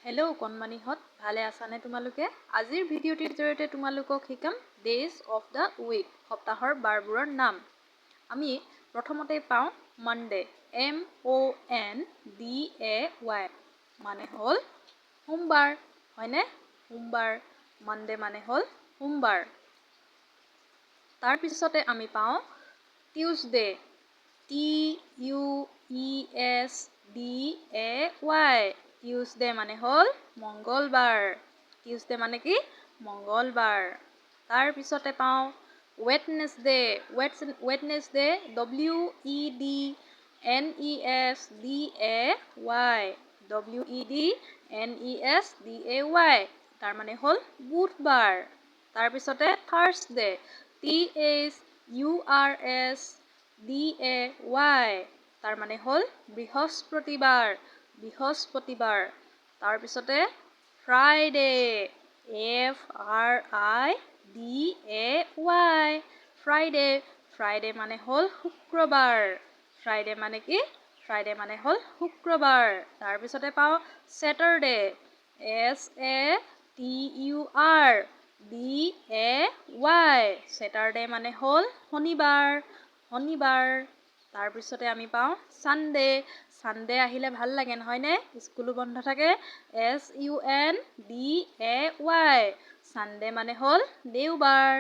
Hello' কণমানিহঁত, ভালে আছানে তোমালোকে? আজিৰ ভিডিঅ'টিৰ জৰিয়তে তোমালোকক শিকাম ডেইজ অফ the week, সপ্তাহৰ বাৰবোৰৰ নাম। আমি প্ৰথমতে পাওঁ Monday, Monday, মানে হ'ল সোমবাৰ, হয়নে? সোমবাৰ। মানডে মানে হ'ল সোমবাৰ। তাৰপিছতে আমি পাওঁ Tuesday, Tuesday, Tuesday মানে হ'ল মংগলবাৰ। টিউজডে মানে কি? মংগলবাৰ। তাৰপিছতে পাওঁ Wednesday, Wednesday, Wednesday, Wednesday, তাৰমানে হ'ল বুধবাৰ। তাৰপিছতে Thursday, Thursday, তাৰমানে হ'ল বৃহস্পতিবাৰ, বৃহস্পতিবাৰ। তাৰপিছতে Friday, Friday, Friday. Friday মানে হ'ল শুক্ৰবাৰ। ফ্ৰাইডে মানে কি? ফ্ৰাইডে মানে হ'ল শুক্ৰবাৰ। তাৰপিছতে পাওঁ Saturday, Saturday, Saturday মানে হ'ল শনিবাৰ, শনিবাৰ। তাৰপিছতে আমি পাওঁ ছানডে। ছানডে আহিলে ভাল লাগে, নহয়নে? স্কুলো বন্ধ থাকে। Sunday, Sunday মানে হ'ল দেওবাৰ।